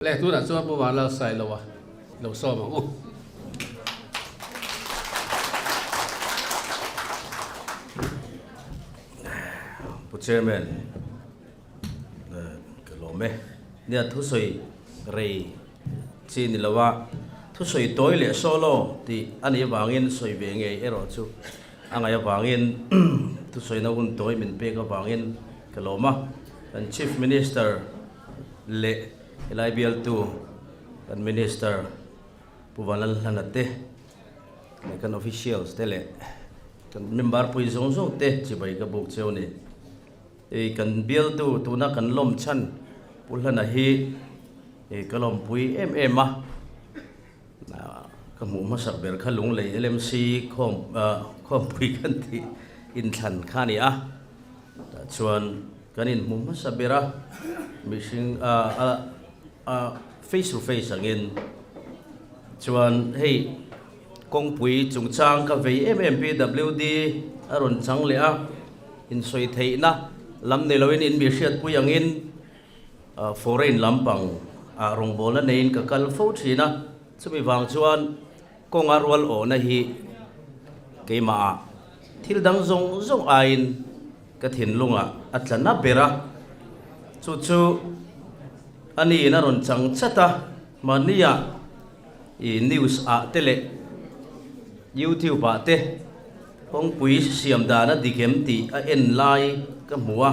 Le tunah chuan Pu Vanlalsailoa lo sawm ang u. Pu Chairman, ka lawm e. Nia thusawi rei chi ni lo a, thusawi tawi leh solo tih a nih avangin sawi ve ngei erawh chu a ngaih avangin thusawina hun tawi min pek avangin ka lawm a. Kan Chief Minister leh helai bialtu kan Minister Pu Vanlalhlana te leh kan officials te leh kan member pui zawng zawng te chibai ka buk cheu a ni. Hei kan bialtu tuna kan lawm chhan Pu Hlana hi ka lawmpui em em a, ka hmuh hmasak ber kha Lunglei LMC khawm khawmpui kan tih inthlan kha a ni a, tah chuan Kan inhmu hmasa ber a, mihring a face to face angin chuan hei kawngpui chungchang ka vei em em PWD a rawn chang leh a, insawi theihna lam nei loin in mi hriatpui angin foreign lampang ah rawngbawlna neiin ka kal fo thin a, chumi vang chuan kawnga rual awhna hi keimah ah thil dang zawng zawng aiin Ka thinlungah a tla na ber a, chu chu a niin a rawn chang chat a, mahnia i news ah te leh youtube ah te kawngpui siam dan a dik em tih a en lai ka hmu a,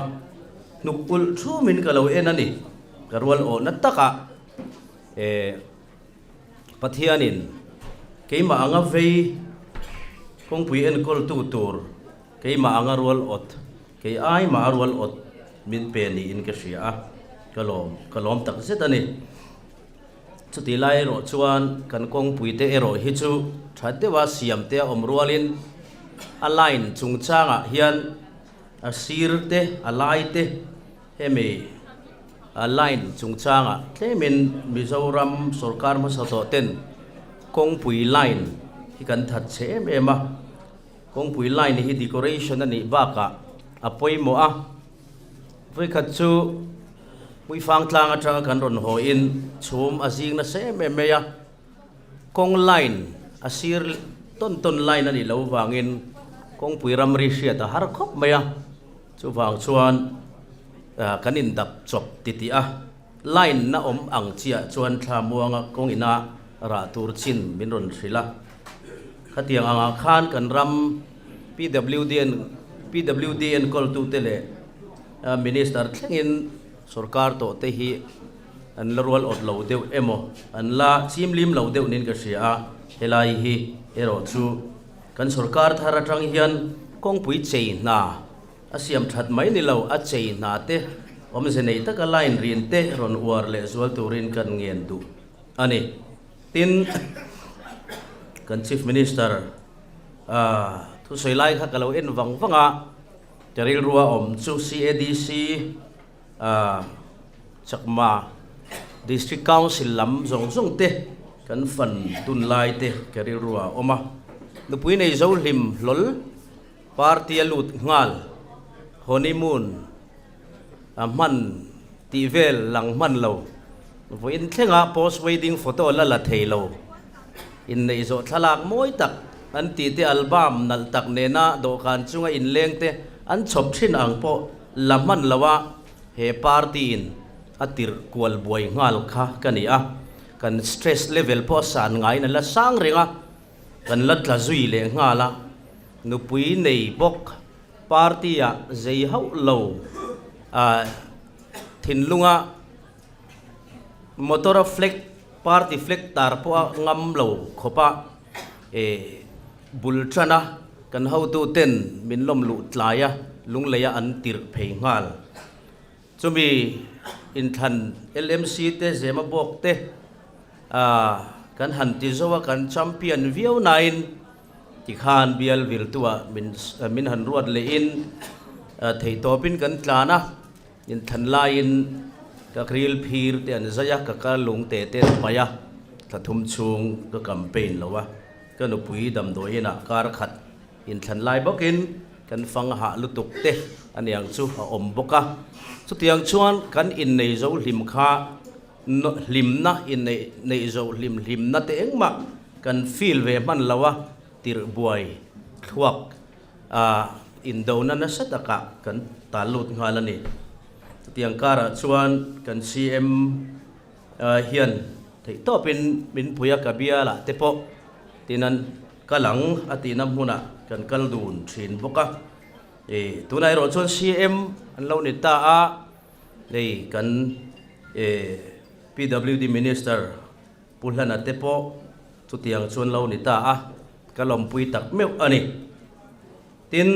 hnuk ulh thumin ka lo en a ni, ka rual awhna takah eh Pathianin keimah anga vei kawngpui enkawltu tur Keimah anga rual awt, kei ai mah a rual awt min pe niin ka hria a, ka lawm, ka lawm tak zet a ni. Chutih lai erawh chuan kan kawngpui te erawh hi chu tha deuha siam te a awm rualin a line chungchangah hian a sir te, a lai te hemi a line chungchangah tlemin Mizoram sorkar hmasa tawh ten kawngpui line hi kan that chhe em em a. Kawngpui line hi decoration a nih bakah a pawimawh a, vawikhat chu Puifang tlang atanga kan rawn haw in chhum a zing nasa em em mai a, kawng line a sir tawn tawn line a nih loh vangin kawngpui ramri hriat a har khawp mai a, chuvang chuan kan indap chawp titih a, line na awm ang chiah chuan thla muanga kawng ina rah tur chin min rawn hrilh a. Khatiang angah khan kan ram PWDN PWD enkawltute leh Minister thlengin sorkar tawh te hi an la rual awt lo deuh emaw an la chimlim lo deuh niin ka hria a, helai hi erawh chu kan sorkar thar atang hian kawngpui chei hna a siam that mai ni lo, a chei hna te awmze nei taka line rin te rawn uar leh zual turin kan ngen duh a ni. Tin, kan Chief Minister thusawi lai kha ka lo en vang vang a, ka rilrua awm chu CADC Chakma District Council lam zawng zawng te kan fan dun lai te ka rilrua a awm a. Nupui nei zo hlim hlawl party a lut nghal, honeymoon a hman tih vel lang hman lo. Vawiin thlenga post wedding photo la la thei lo. Inneih zawh thlalak mawi tak an tih te album nalh tak nena dawhkan chunga inleng te an chhawp thin ang pawh la hman lo a, he party in a tirh kual buai nghal kha ka ni a. Kan stress level pawh a san ngaiin a la sang reng a, kan la tla zui leh nghal a. Nupui nei bawk party ah zei hauh lo a thinlunga motor a flag party flag tar pawh a ngam lo khawp a e bul tan a kan hotu ten min lawm luh tlai a lunglei a an tirh phei nghal chumi inthlan LMC te zema bawk te a kan han ti zo a kan champion viau nain Tikhan bial virtuah min min han ruat lehin theihtawpin kan tlan a, inthan laiin ka ril phir te an zai a, ka kal lung te te an paih a, thla thum chhung ka campaign lo a, ka nupui damdawi inah kar khat inthlan lai bawkin kan fang hah lutuk te aniang chu a awm bawk a, chutiang chuan kan innei zo hlim kha. Hlimna inneih neih zo hlim hlimna te engmah kan feel ve hman lo a, tirh buai thluak a indona nasa takah kan tal lut nghal a ni. Chutiang karah chuan kan CM hian theihtawpin min pui a, ka bialah te pawh tinan kal ang a tihna hmunah kan kal dun thin bawk a. Tunah erawh chuan CM an lo ni ta a. Hei kan PWD Minister Pu Hlana te pawh chutiang chuan lo ni ta a, ka lawmpui tak meuh a ni. Tin,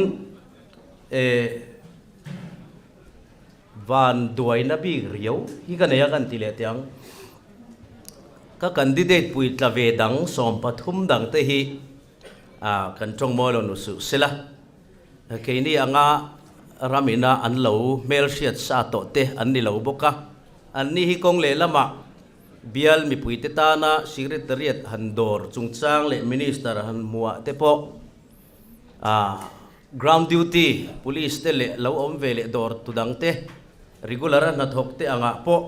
van duaina bik riau hi ka nei a kan ti leh teh ang. Ka candidate pui tla ve dang 13 dang te hi kan tawng mawi lo nu suh sela. Keini anga ram ina an lo hmelhriat sa tawh te an ni lo bawk a, anni hi kawng lehlamah bial mipuite tana Secretariat han dawr chungchang leh Minister han hmuah te pawh ground duty police te leh lo awm ve leh dawr tu dang te regular a hnathawk te angah pawh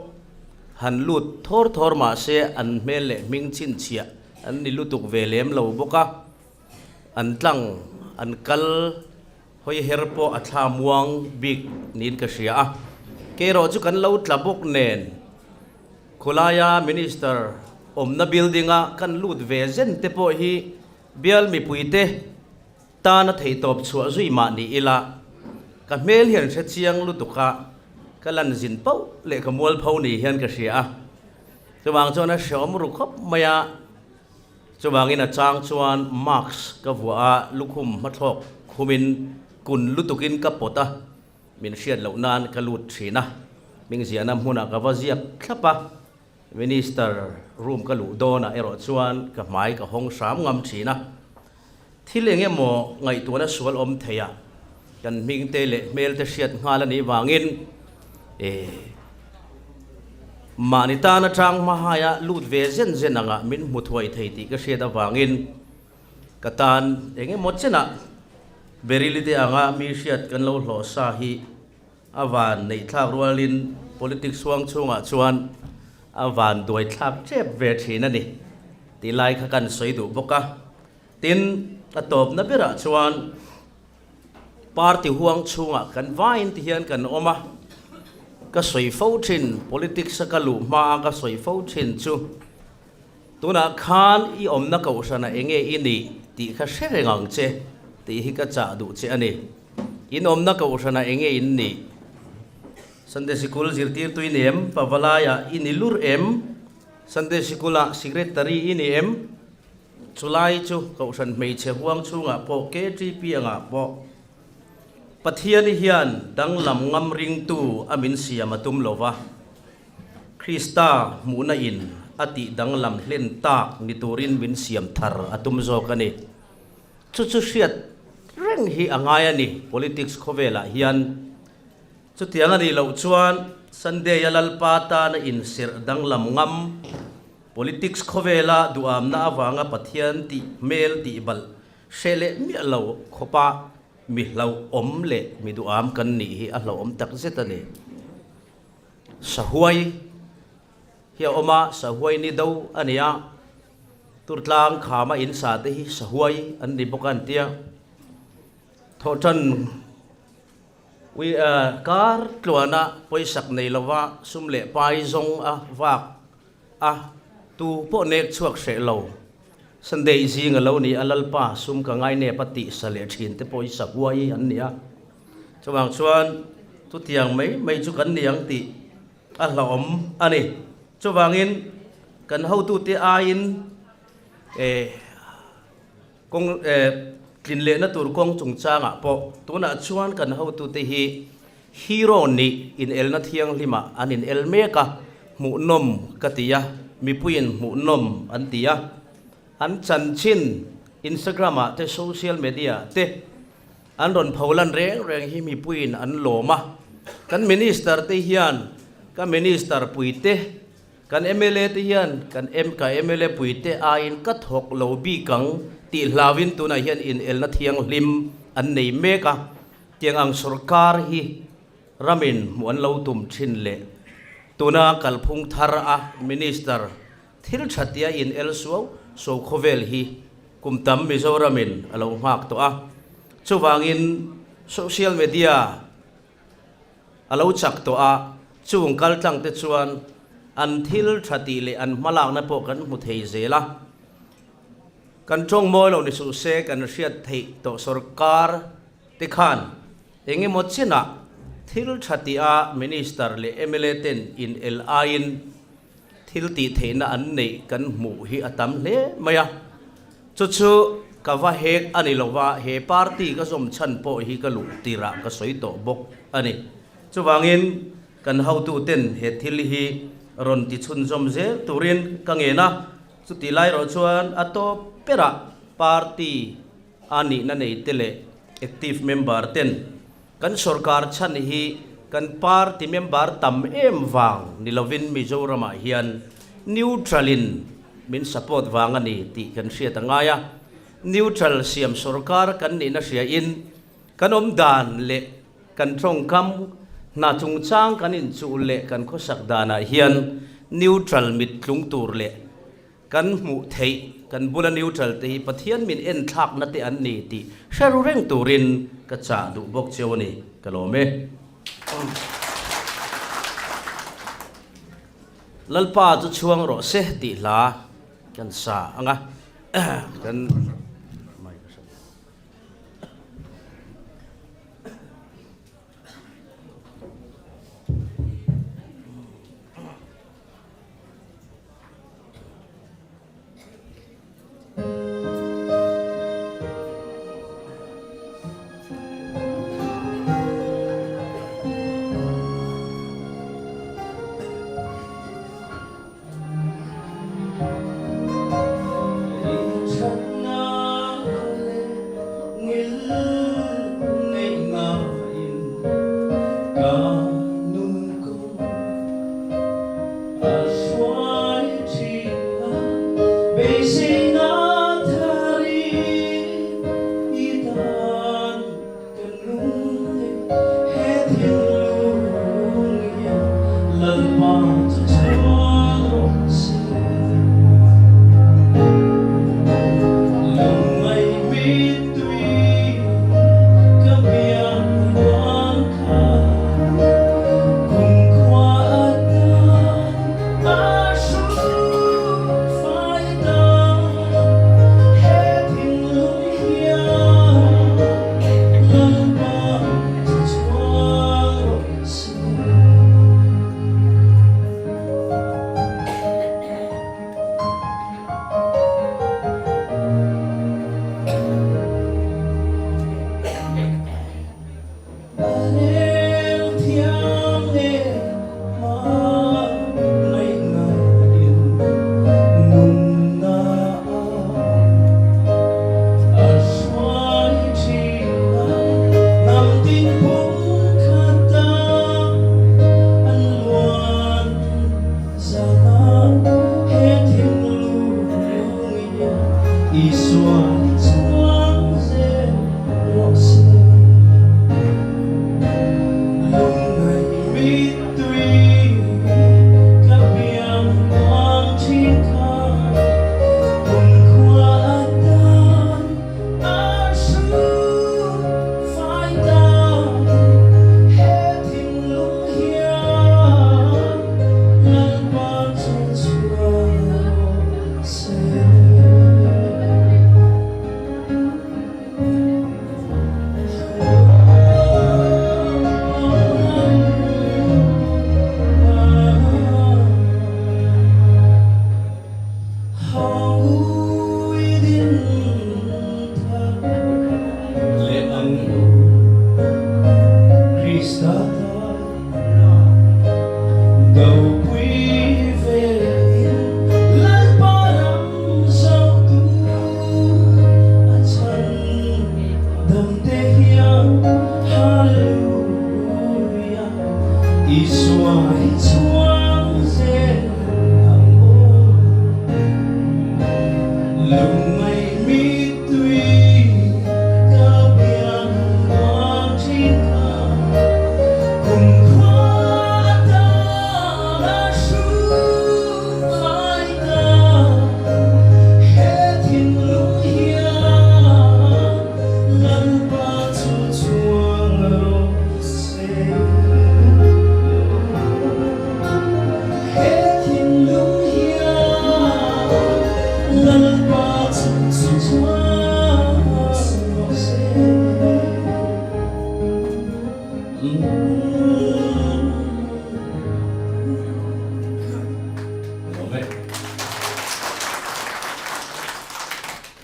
han lut thawr thawr mah se an hmel leh hming chhinchhiah an ni lutuk ve lem lo bawk a. An tlang, an kal hawi her pawh a thla muang bik niin ka hria a. Kei erawh chu kan lo tla bawk nen khawlaia Minister awmna building-a kan lut ve zen te pawh hi bial mipuite tana theihtawp chhuah zui mah ni ila ka hmel hian hre chiang lutuk a, ka lan zin pauh leh ka mualpho ni hian ka hria a. Chuvang chuan a hreawm ru khawp mai a. Chuvangin a chang chuan mask ka vuah a, lukhum hmathlawk khumin kun lutukin ka pawt a, min hriat loh nan ka lut thin a. Hmingziahna hmunah ka va ziak thlap a, Minister room ka luh dawnah erawh chuan ka hmai ka hawng hram ngam thin a. Thil eng emaw ngaihtuahna sual awm theiah kan hmingte leh hmelte hriat nghal a nih vangin mahni tan atang hmahaia lut ve zen zen anga min hmu thuai thei tih ka hriat avangin ka tan eng emaw chenah Beryl-i te anga mi hriat kan lo hlawh sa hi a van neih thlak rualin politics huang chhungah chuan a van duai thlak tep ve thin a ni tih lai kha kan sawi duh bawk a. Tin, a tawpna berah chuan party huang chhungah kan vaiin ti hian kan awm a, ka sawi fo thin, politics a ka luh hmaa ka sawi fo thin chu tunah khan i awmna kohhranah eng nge i nih tih kha hre reng ang che tih hi ka chah duh che a ni. In awmna kohhranah eng nge in nih? Sunday sikul zirtirtu i ni em? Pavalaiah i ni lur em? Sunday sikulah secretary i ni em? Chulai chu Kohhran hmeichhe huang chhungah pawh KTP angah pawh Pathiani hian danglam ngam ringtu a min siam a tum lo va, Krista hmuhna in a tih danglam hlen tak ni turin min siam thar a tum zawk a ni. Chu chu hriat reng hi a ngai a ni politics khawvelah hian. Chutiang a nih loh chuan Sunday-a Lalpa tana inserh danglam ngam, politics khawvela duhamna avanga Pathian tih hmel tih balh hre leh miah lo khawpa mi hlauhawm leh mi duham kan nih hi a hlauhawm tak zet a ni. Sahuai hi a awm a, sahuai ni do a ni a, Turtlang khama in sa te hi sahuai an ni bawk a an tia. Thawhtan Ui kar tluana pawisak nei lova sum leh pai zawng a vak a, tu pawh nek chhuak hreh lo. Sunday zing a lo ni a, Lalpa sum ka ngai nep a tih sa leh thin te pawh hi sa huai an ni a. Chuvang chuan chutiang mai mai chu kan ni ang tih a hlauhawm a ni. Chuvangin kan hotute aiin eh. Kawng tlin lehna tur kawng chungchangah pawh tunah chuan kan hotute hi hero nih inelna thianghlimah an inel mek a, hmuhnawm ka ti a, mipuiin hmuhnawm an ti a. An chanchin Instagram-ah te social media-ah te an rawn pholan reng reng hi mipuiin an lawm a. Kan minister te hian ka minister puite Kan mla te hian kan ka mla puite aiin ka thawk lo bik ang tih hlauin tunah hian inelna thianghlim an nei mek a, tiang ang sorkar hi ramin hmuh an lo tum thin leh. Tuna kalphung thar a Minister thil tha tia in el suau suau khawvel hi kum tam Mizoramin a lo nghak tawh a. Chuvangin social media a lo chak tawh a, chung kaltlang te chuan an thil tha tih leh an hmalakna pawh kan hmu thei zel a. Kan tawng mawi lo ni suh se kan hriat theih tawh sorkar te khan eng emaw chinah thil tha tih a Minister leh mla ten in el aiin thil tih theihna an neih kan hmuh hi a tam hle mai a. Chu chu ka va hek a ni lova, he party ka zawm chhan pawh hi ka luh tirah ka sawi tawh bawk a ni. Chuvangin kan hotuten he thil hi rawn ti chhunzawm zel turin ka ngen a, chutih lai erawh chuan a tawp berah party a nihna nei te leh active member ten kan sorkar chhan hi kan party member tam em vang ni lovin Mizoramah hian neutral in min support vang a ni tih kan hriat a ngai a. Neutral siam sorkar kan nihna hria in kan awm dan leh kan tawngkam hna chungchang kan inchuh leh kan khawsak danah hian neutral mit tlung tur leh Kan hmuh theih, kan bula neutral te hi Pathian min en thlakna te an ni tih hre ru reng turin ka chah duh bawk cheu a ni, ka lawm e. Lalpa chu chhuang rawh se tih hla kan sa ang a, kan.